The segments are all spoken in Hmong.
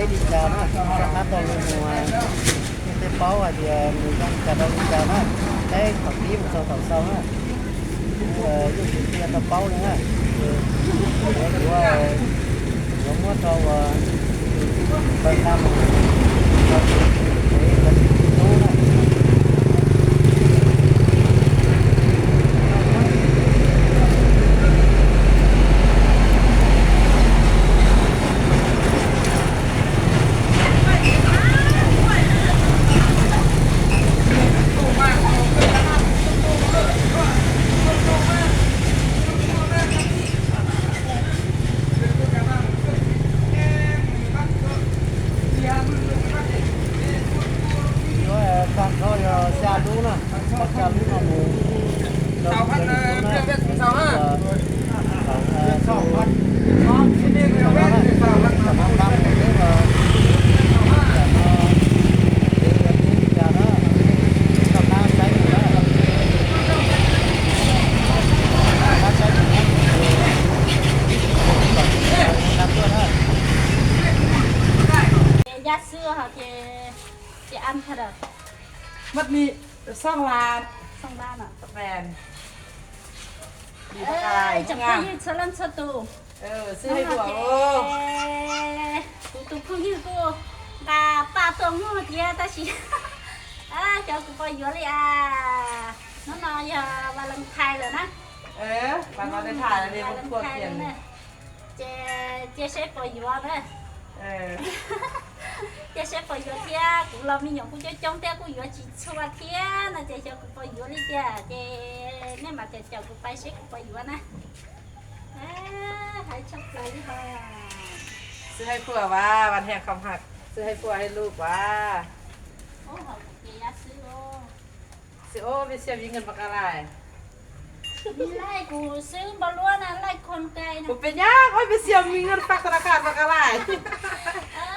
Li cas na, rov qab tau lus mus, nej thiaj paub hais tias nws zoo li cas rau li cas na. Peb thaum pib mus txog thaum xaus na, kuv yeej tsis tau paub li na. Yuav, yuav, yuav muab rau uas npawg Nqa mus rau tus tub na. Yuav tag nrho yog xya lub na, xya lub no mus rau tus tub na. Ces yaj xwb ho ces, ces ăn thật à? Mất đi, song lan. Song lan à? Ê, chồng phu ywg txhua leej txhua tus. Xwb hais tias kuv tus phooj ywg kuj nqa paj tuaj muag thiab tab sis xyov kuv puas yuav li as. Hnub no yog Valentine lawm na. Valentine lawm na. Ces cia seb puas yuav na. Cia seb puas yuav thiab, kuv los me nyuam kuj coob coob thiab kuj yuav tsis txhua thiab no ces xyov kuv puas yuav li tiag ces nej mam cawm cawm kuv pais seb kuv puas yuav na. Hais tshaj plaws li ho. Xwb hais puas vas, vas heej khom hak, xwb hais puas hais lus vas. Ub, hauv kuv ces yaj xwb os. Xwb os, ves xiam vim nkees npam qab lais. Laij kuv xwb npau luaj na, laij khon kai na. Kuv pes nyab, ves xiam vim nkees npam qab lais.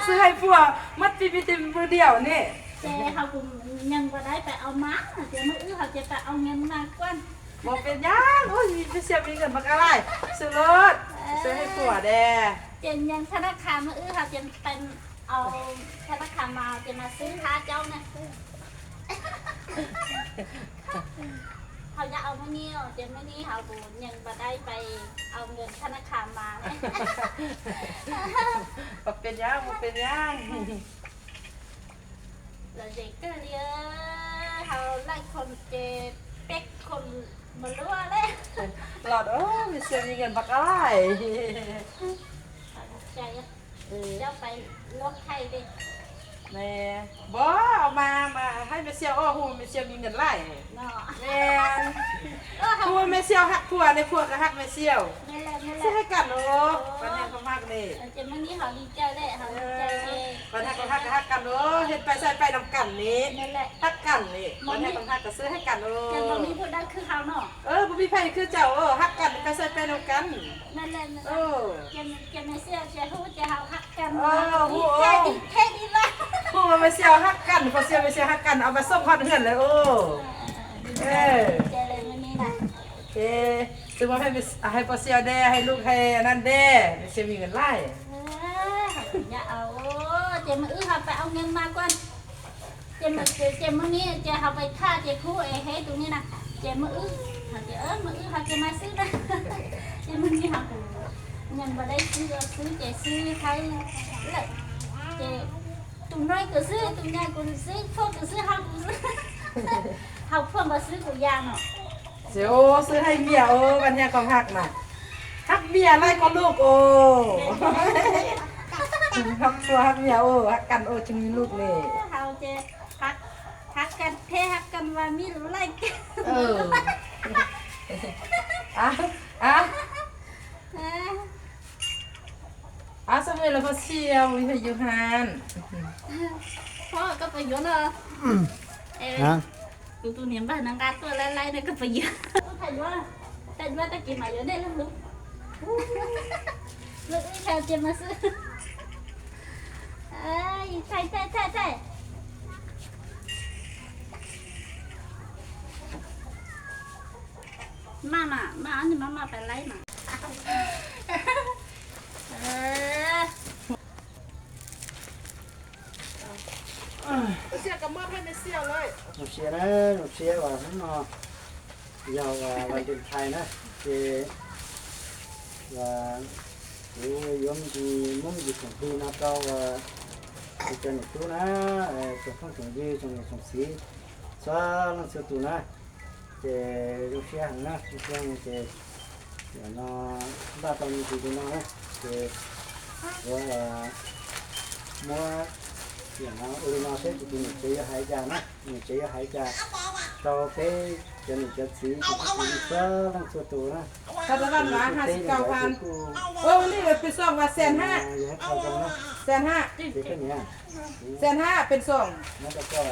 Xwb hais puas, mab pis pis tis npws diam ne. Ces ho kuv nyees npam dai pais au mab, ces muaj wb ho ces pais au nkees mas kuaj. Kuv pes nyab, ves xiam vim nkees npam qab lais. Xwb lod, xwb hais puas de. Ces nyees thab nab khas muaj wb ho ces pais au thab nab khas mas ces mas xwb hab caub na. Ho nyob au muaj nib, ces muaj nib ho kuv nyees npam dai pais au nkees thab nab khas mas. Kuv pes nyab, kuv pes nyab. Lom zem kawg li, hauv laij khoo ces peb khoo mas luaj li. Los, ves xiam vim nkees npam qab lais. Coj pais luaj thaij li. Npov mas, mas hais ves xiam os, hu ves xiam vim nkees lais. Hu ves xiam hab puas ne, puas kuj hab ves xiam. Xwb hais kam los, pas nag kom hab ne. Pas nag kom hab kuj hab kam los, hab pais xaij pais nab kam ne. Hab kam ne, pas nag kom hab kom xwb hais kam los. Puas pib phaj khwb caum, hab kam ne, pais xaij pais nab kam. Hu ves xiam hab kam, puas xiam ves xiam hab kam, au pas xoj hod hwj lawm os. Xwb hais puas xiam de, hais lus hais nab de, ves xiam vim nkees lais. Ces muaj wb ho pais au nkees mas kuaj. Ces muaj nib ces ho pais thaj ces khub es hab tus nib na. Ces muaj wb, muaj wb ho ces mas xwb na. Ces muaj nib ho kuv nyees npam dai xwb, xwb ces xwb hab lawm. Ces tus no kuv xwb, tus nyam kuv xwb, phuaj kuv xwb, hab kuv xwb. Hab phuaj npam xwb kuv ya no. Xwb hais miam os, pas nag kom hab mas. Hab miam laij kom luj os. Hab puas hab miam os, hab kam os tsis muaj luj ne. Hab kam phem, hab kam mas muaj luj laij. Ab, ab, xab me los pha xiam ua li yus has. Koj puas yuav no? Kuv tus niam npawg no nqa tuaj laij laij no koj puas yuav? Thaij duab, thaij duab tag kis mam yuav nej leej lub. Lub wb xyaw tias mas xwb. Thaij, thaij, thaij, thaij. Maj mas, maj, maj, maj pais laij mas. Zoo siab na, zoo siab uas hnub no yog Valentine na, ces kuv yuav me ntsis, muab me ntsis khoom plig no rau cov niam tub na, tsoom phooj tsoom ywg, tsoom niam tsoom txiv, txhua leej txhua tus na. Ces zoo siab heev na, zoo siab heev ces no npaj tau me ntsis li no na, ces yuav muab ua li no seb kuv tus niam tsev yuav hais cas na, niam tsev yuav hais cas rau peb cov niam cov txiv, tsoom phooj tsoom ywg txhua leej txhua tus na. Ces koj niam, muab rau koj.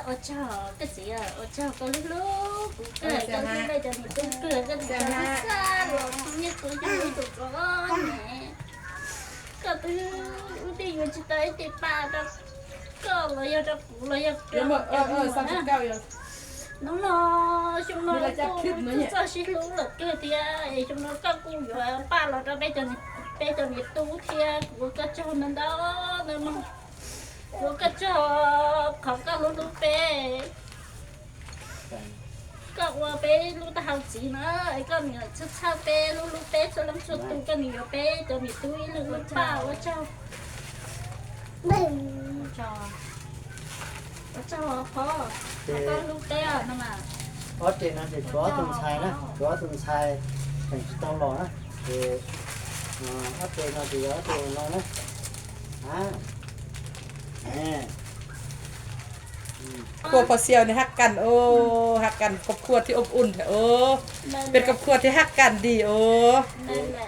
Ua tsaug koj txiv, ua tsaug koj hlub hlub kuv kawg, koj hlub nej cov niam tub kawg, koj txiv koj hlub txhaj los kuv nyiaj kuv yug tus koj ne. Koj twb, wb twb yuav tsis tau ib tis paj rau koj los yog rau kuv los yog rau cov me nyuam na. Hnub no, xyoo no kuj txog sib hlub lawm kawg thiab, es xyoo no koj kuj yuav paj los rau peb cov, peb cov niam tub thiab, kuv ua koj tsaug ntau ntau nawb mog. Kuv ua koj tsaug qhov koj hlub hlub peb. Koj ua peb lub taub hau txiv na, es koj niam txhawj txhawj peb, hlub hlub peb txhua leej txhua tus, koj niam yuav peb cov niam tub ib leeg lub paj, ua tsaug. Ua tsaug qhov koj hlub peb no mas. Ob reg no ces tshuav ob tug ntxhais na, tshuav ob tug ntxhais tseem tsis tau los na, ces ob reg no ces yog ob reg no na. Khuv phos xiaus ne hab kas os, hab kas, khuv phos thiab ob ua thiab os, peb khuv phos thiab hab kas dig os.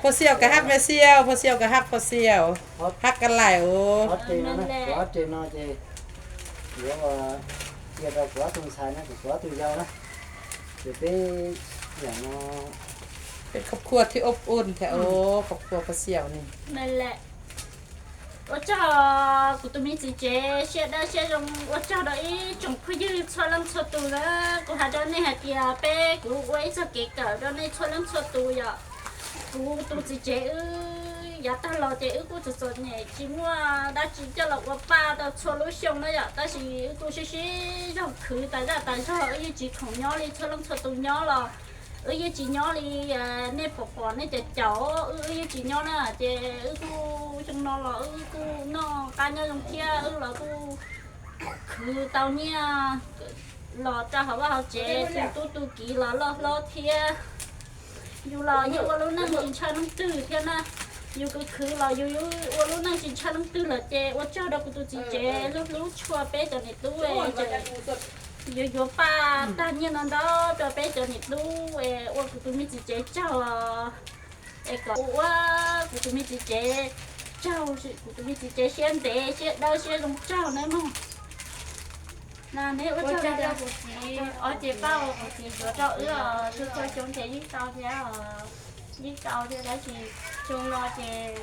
Phos xiaus kuj hab me xiaus, phos xiaus kuj hab phos xiaus, hab kas laim os. Ob reg no ces yuav cia rau kuv ob tug ntxhais na, kuv ob tug yau na, ces peb, peb khuv phos thiab ob ua thiab os, khuv phos phos xiaus ne. Ua tsaug kuv tus me txiv tsev siab dawb siab zoo, ua tsaug rau ib tsoom phooj ywg txhua leej txhua tus na. Kuv hais rau nej hais tias peb, kuv ua ib txoj kev kawm rau nej txhua leej txhua tus yom. Kuv tus txiv tsev wb yav tag los ces wb kuj txom txom nyem tsis muaj dab tsi coj los ua paj rau txhua lub xyoo na yom, tab sis wb kuj sib sib zog khwv tas zaj tas zog, wb yeej tsis khoom nyob li txhua leej txhua tus nyob los wb yeej tsis nyob li nej pom pom nej cov caum, wb yeej tsis nyob na, ces wb kuj xyoo no los wb kuj noj qab nyob zoo thiab, wb los kuj khwv tau nyiaj los rau hauv vaj hauv tsev, tu tub tu kiv los loj hlob thiab. Yus los yeej ua lub neej tsis ntshaw leej twg thiab na, yus khwv khwv los yus ua lub neej tsis ntshaw leej twg lawm ces ua tsaug rau kuv tus txiv tsev hlub hlub tshua peb cov niam tub, ces yuav yuav paj tag nyiaj no ntau rau peb cov niam tub, ua kuv tus me txiv tsev tsaug, es kom ua kuv tus me txiv tsev tsaug, kuv tus me txiv tsev siab ntev siab dawb siab zoo tsaug nawb mog. Ua tsaug rau kuv txiv ob cev paj uas kuv txiv yuav rau wb os, txhua txhua xyoo ces yeej tau thiab, yeej tau thiab, tab sis xyoo no ces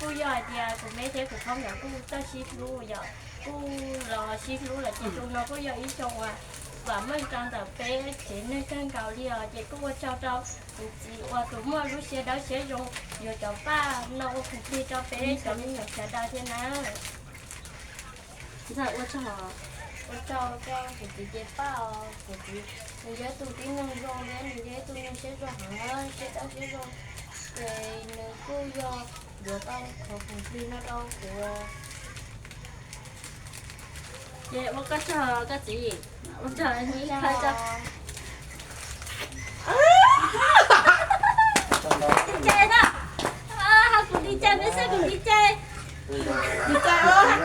kuj yog hais tias kuv me thiab kuv phooj ywg kuj txawj sib hlub yom, kuj los sib hlub lawm ces xyoo no kuj yog ib xyoo uas vam meej rau ntawm peb tsev neeg kawg nkaus li os, ces kuj ua tsaug rau kuv txiv uas tus muaj lub siab dawb siab zoo yuav cov paj no ua khoom plig rau peb cov me nyuam sawv daws thiab na. Ntxawm ua tsaug, ua tsaug rau kuv txiv cev paj os, kuv txiv nws yog ib tug tib neeg zoo thiab nws yog ib tug neeg siab zoo heev, siab dawb siab zoo, ces nws kuj yog yuav tau qhov khoom plig no rau kuv. Ces ua koj tsaug koj txiv, ua tsaug ib qho tsaug. Cai na, kuv tiv cai, peb xwb kuv tiv cai. Tiv cai,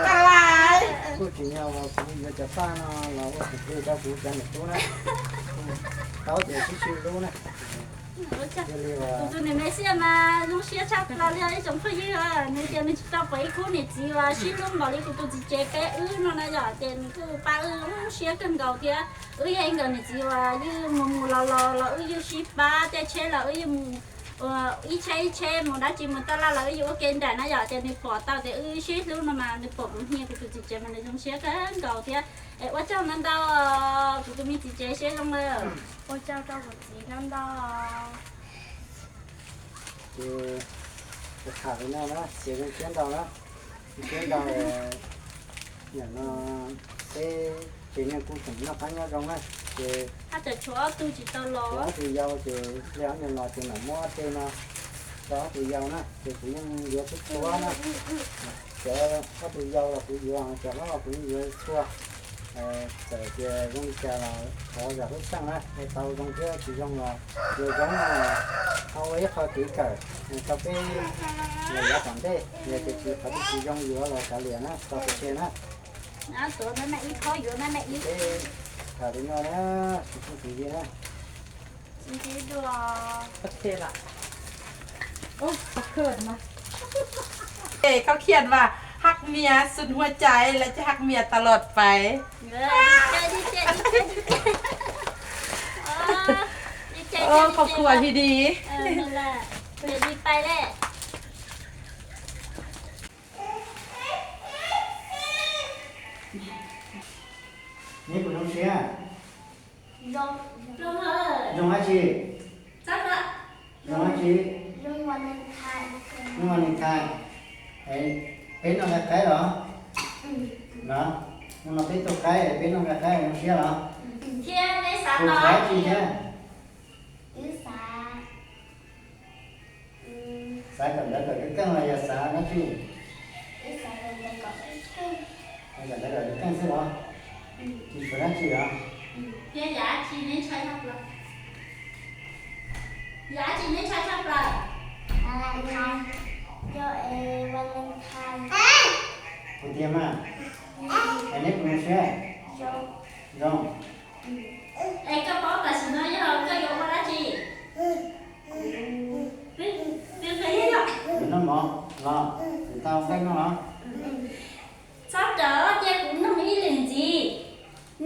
ka lais. Kuj tsim nyog uas kuv yuav cov paj no los ua khoom plig rau kuv cov niam tub na. Tau tias sib sib hlub na. Kuv tus niam me xiaj mas zoo siab tshaj plaws li ib tsoom phooj ywg, nws tias nws tsis tau pom ib khub niam txiv uas sib hlub npaum li kuv tus txiv tsev peb wb no na yom, ces nws kuj pab wb zoo siab kawg nkaus thiab. Wb yog ib nkawm niam txiv uas yeej mus mus los los los wb yeej sib pab, caij tsheb los wb yeej mus ib tsheb ib tsheb, mus dab tsi mus taj laj los wb yeej ua ke nraim na yom, ces nws pom tau tias wb sib hlub no mas nws pom kuv hnia kuv tus txiv tsev mas nws zoo siab kawg nkaus thiab. Es ua tsaug ntau ntau, kuv tus me txiv tsev siab zoo lawm. Ua tsaug rau kuv txiv ntau ntau. Ces tham li no na, txiav zoo siab ntau na, zoo siab ntau. Nim no peb tsev neeg kuj tseem noj qab nyob zoo na, ces tshuav ob tug tsis tau los, ob tug yau ces li ob niag los ces mam muab ob teg no rau ob tug yau na, ces kuv yeej yuav txhua txhua na. Cov ob tug yau los kuv yuav, cov hlob los kuv yeej yuav txhua. Txawm tias zoo li cas los thov zam lub txaj na, tau zoo thiab tsis zoo los yuav zoo no, ho ua ib qho kev kawm rau peb los yav tom ntej, yog tias tsis qhov twg tsis zoo yuav los kav liam na, txhob pes tseg na. Peb tham li no na, tsis txhob txwv li na. เขาเขียนว่าฮักเมียสุดหัวใจและจะฮักเมียตลอดไป ครอบครัวที่ดี Neb puas zoo siab? Zoo dab tsi? Zoo dab tsi? Zoo Valentine. Peb noj nqaij qaib los? Los, hnub no peb tuaj qaib, peb noj nqaij qaib zoo siab los? Thiab neb xav tau dab tsi thiab? Xav kom ntawv kom keej los yog xav dab tsi? Kom ntawv kom keej xwb los? Tsis tshuav dab tsi los? Thiab yog dab tsi neb ntshai tshaj plaws? Yog dab tsi neb ntshai tshaj plaws? Valentine. Puas tiag mas? Es neb puas zoo siab? Zoo. Es koj paub tam sim no yog koj yuav ua dab tsi? Yuav noj mov los? Yuav tau nqaij noj los? Txhob rawm, cia kuv nug ib lwm ntxiv.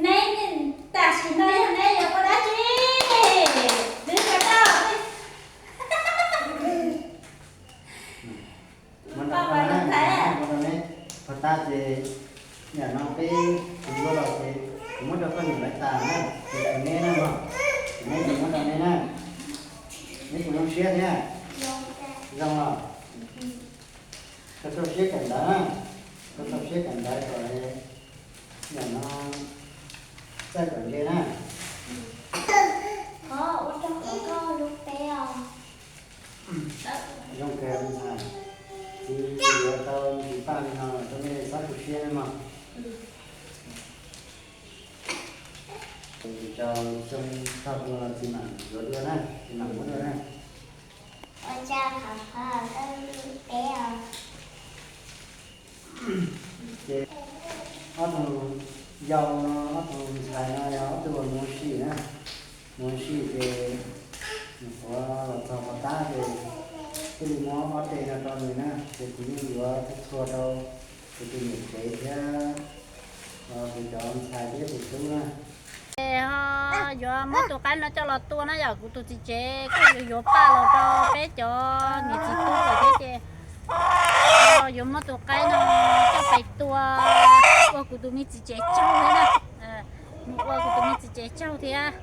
Neb tam sim no yog neb yuav ua dab tsi? Neb puas tau? Muab rau koj na, muab rau neb. Puag ta ces yam no peb kuv yuav los ces kuv muab rau koj niam lawv tas na, ces kuv neb na mog, kuv neb ces muab rau neb na. Neb puas zoo siab thiab? Zoo los? Koj txhob siab kawm ntawv na, koj txhob siab kawm ntawv kom yam no txawj kom ntse na. Zoo kawg ntxhais, txiv yuav tau txiv paj li no los rau nej txhob tu siab na mog. Tau xyoo tag no los txiv mam yuav dua na, txiv mam muab dua na. Ua tsaug qhov koj hlub peb os. Ces ob tug yau no, ob tug ntxhais no yog ob tug uas mus ua si na, mus ua si ces nws qhuav los txog pov tab ces thiaj li muab ob teg no rau nws na, ces kuv yeej yuav txhua txhua rau kuv tus niam tsev thiab kuv cov ntxhais thiab tus tub na. Ces ho yuav muab tus qaib no coj los tua na yom, kuv tus txiv tsev kuj yuav yuav paj los rau peb cov niam txiv tub lawm thiab ces yuav muab tus qaib no coj pais tua ua kuv tus me txiv tsev tsaug thiab na. Mus ua kuv tus me txiv tsev tsaug thiab.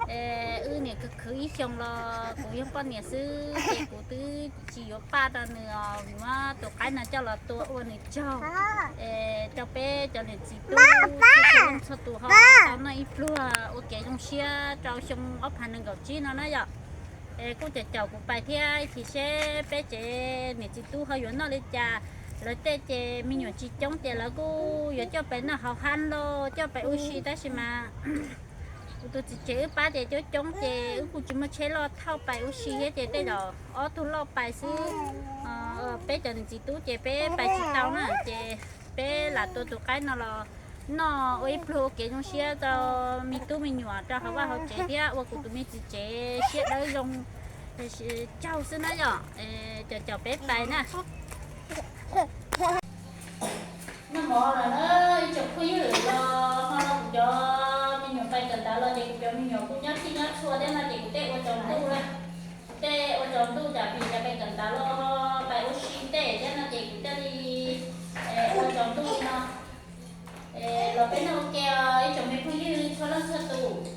Wb niam khwv khwv ib xyoos los kuv yog poj niam xwb ces kuv twb tsis yuav paj rau nws os, muab tus qaib no coj los tua ua nws tsaug. Rau peb cov niam txiv tub txhua tus ho tau noj ib pluag ua kev zoo siab rau xyoo ob phav nees nkaum tsib no na yom. Kuj caum caum kuv pais thiab, ib chim seb peb tsev niam txiv tub ho yuav noj li cas. Lawv tej ces me nyuam tsis coob ces lawv kuj yuav coj pais noj hauv hab los coj pais ua si, tab sis mas kuv tus txiv tsev wb pab ces coob coob ces wb kuj tsis muaj tsheb loj thauj pais ua si thiab ces tej zaum ob tug loj pais xwb. Peb cov niam txiv tub ces peb pais tsis tau na ces peb lam tua tus qaib no los noj ua ib pluag ua kev zoo siab rau me tub me nyuam rau hauv vaj hauv tsev thiab ua kuv tus me txiv tsev siab dawb zoo tsaug xwb na yom. Caum caum peb pais na. Noj mov lawm na, ib tsoom phooj ywg, los hmo no kuv cov me nyuam pais kawm ntawv los ces kuv cov me nyuam kuj nyob thij nyob txhua thiab no ces kuv tej ua tsaus ntuj na. Kuv tej ua tsaus ntuj tsam phem cas pais kawm ntawv los pais ua si ntej thiab no ces kuv thiaj li ua tsaus ntuj li no. Los peb noj ua ke ib tsoom me phooj ywg txhua leej txhua tus.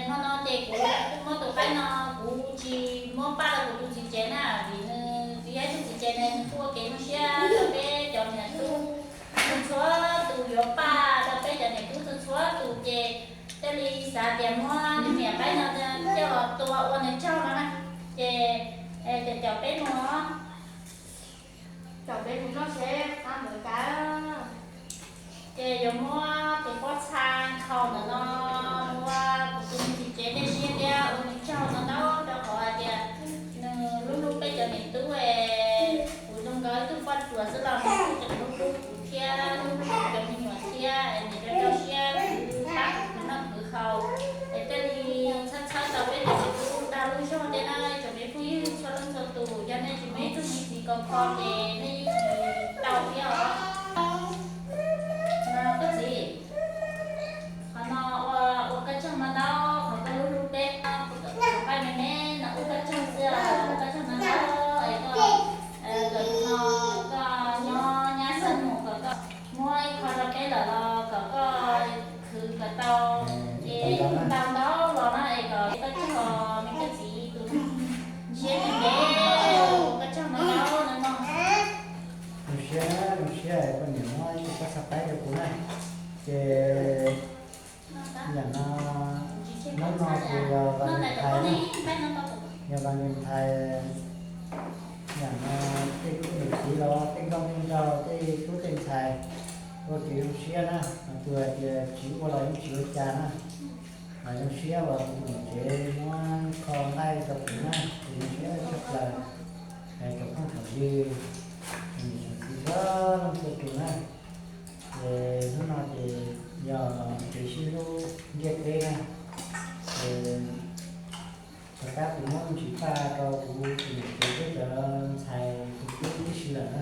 Hmo no ces kuv muab tus qaib no kuv tsis muab paj rau kuv tus txiv tsev na, vim nws twb yog ib tug txiv tsev ne, nws kuj ua kev zoo siab rau peb cov niam tub txhua Ces thiaj li xav tias muab nws niam qaib no coj los tua ua nws tsaug no na. Ces, ces caum peb mus, caum peb mus noj seb qab ntawd cas. Ces yuav muab tus pob txha nkhaus ntawm no ua kuv tus me txiv tsev dej siab thiab ua nws tsaug no ntau, rau qhov hais tias nws hlub hlub peb cov niam tub es kuv zoo nkauj ib tug poj ruam xwb los nws kuj tseem hlub hlub kuv thiab hlub hlub kuv cov me nyuam thiab es nws rau rau siab khwv pab kuv khwv noj khwv haus. Es thiaj li txhawb txhawb tau peb cov niam tub dag lub zog thiab na, tsoom me phooj ywg txhua leej txhua tus, yog nej tsis muaj ib tug me txiv kos kho ces nej yeej tsis tau thiab os. Koj txiv, qhov no ua, ua koj tsaug ntau ntau, qhov koj hlub hlub peb, qhov nqaij me me no ua koj tsaug xwb, koj tsaug ntau ntau, es koj, kom no koj nyob nyab xeeb mus kom koj muab ib qho rau peb lawm los kom koj khwv kom tau, es ntau ntau los na es kom koj tsaug me koj txiv tus ntshiab ntev ntev, ua koj tsaug ntau ntau no no. Zoo siab, zoo siab koj niam muab ib tug pob txha qaib rau kuv na. Ces yam no, hnub no ces yog Valentine na, yog Valentine, yam no tej tub niam txiv los tej nkauj tej nraug tej tub tej ntxhais ua kev zoo siab na, mas tus hais tias tsis ua los yeej tsis ua cas na. Mas zoo siab uas kuv tus niam tsev muab kho nqaij rau kuv na, kuv zoo siab tshaj plaws. Hais cov phooj cov ywg, niam txiv txhua leej txhua tus na. Ces hnub no ces yog kev sib hlub ntiaj teb na. Ces tom qab kuv muab me ntsis paj rau kuv tus niam tsev thiab cov ntxhais tus tub tib si lawm na.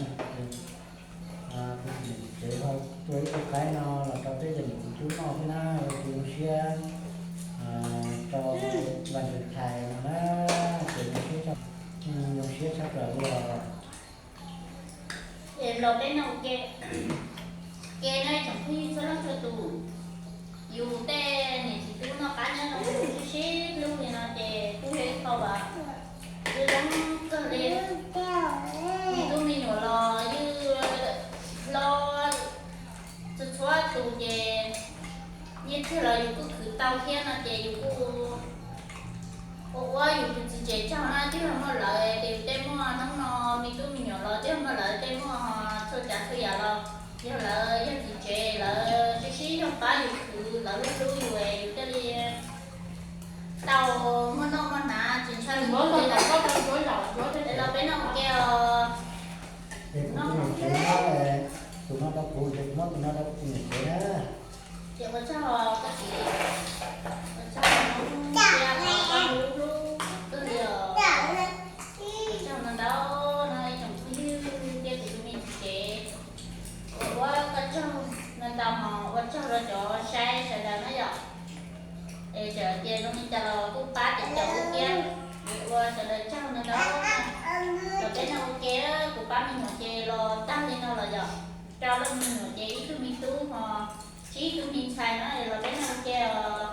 Kuv tus niam tsev ho tua ib tug qaib no los rau peb cov niam txiv tub noj thiab na, ua kev zoo siab rau Valentine no na. Ces zoo siab, zoo siab tshaj plaws li os. Es los peb noj ua ke, ke no tsoom phooj ywg txhua leej txhua tus, yus tej niam txiv tub noj qab nyob zoo sib sib hlub li no ces kuj yog ib qho uas zoo zoo kawg li. Me tub me nyuam los yeej hlob txhua txhua tus ces nyiaj txiag los yus kuj khwv tau thiab no ces yus kuj ua ua yus tus txiv tsev tsaug na, twb yog muaj lawv ces yus tej muaj, hnub no me tub me nyuam los twb yog muaj lawv tej muaj, txhua tsav txhua yam los yog lawv yog txiv tsev, lawv sib sib zog pab yus khwv, lawv hlub hlub yus es yus thiaj li tau muaj noj muaj hnav tsis ntshai li. Es los peb noj ua ke os. Tus no rau kuv, tus no rau kuv tus niam tsev na. Ces ua tsaug koj txiv, ua tsaug ntau ntau, ua tsaug ntau ntau no ib tsoom phooj ywg thiab kuv tus me txiv tsev, ua ua koj tsaug ntau ntau hos ua tsaug rau cov saib sawv daws na yom. Es txawm tias zoo li cas los kuj pab caum caum wb thiab, es ua sawv daws tsaug ntau ntau. Los peb noj ua ke, kuv pab me nyuam ces los tag li no los yom, rau leej me nyuam ces ib tug me tub hos tsib tug me ntxhais na, es los peb noj ua ke os.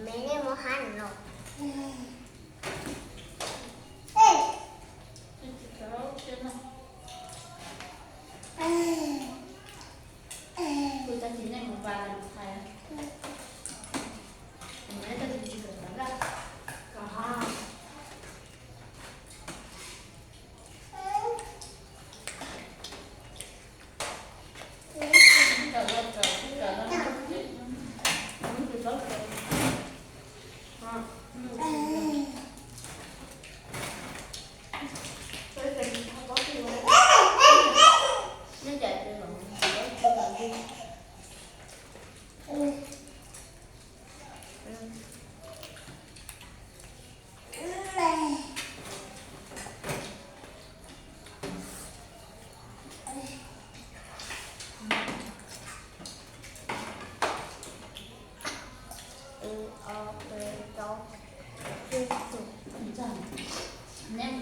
Me nej muab hab no. Neb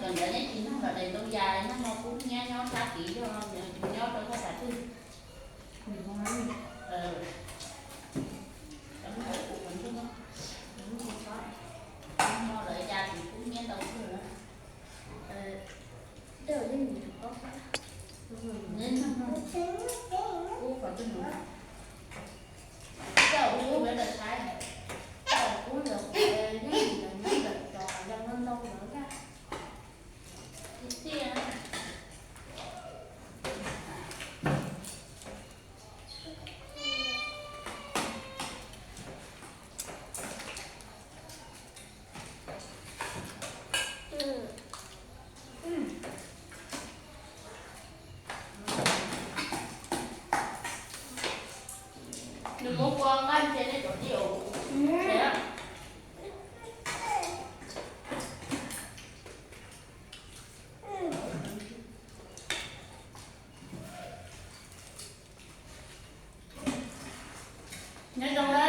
kom ntawd neb tsis nyob lawm ces ntoo yas nyob no kub hnyiab nyob sab tid yog nyob rau sab tas twg. Lawv ya tsis kub hnyiab ntau kawg. Kub qhov twg no? Coj kub yuav lawv saib, coj kub ntawd, nyob ntawm cov qhov yau ntau ntau ntawd. Tiag. Nws muab kua nqaij ntsia nej cov diaus. Nyob zoo na,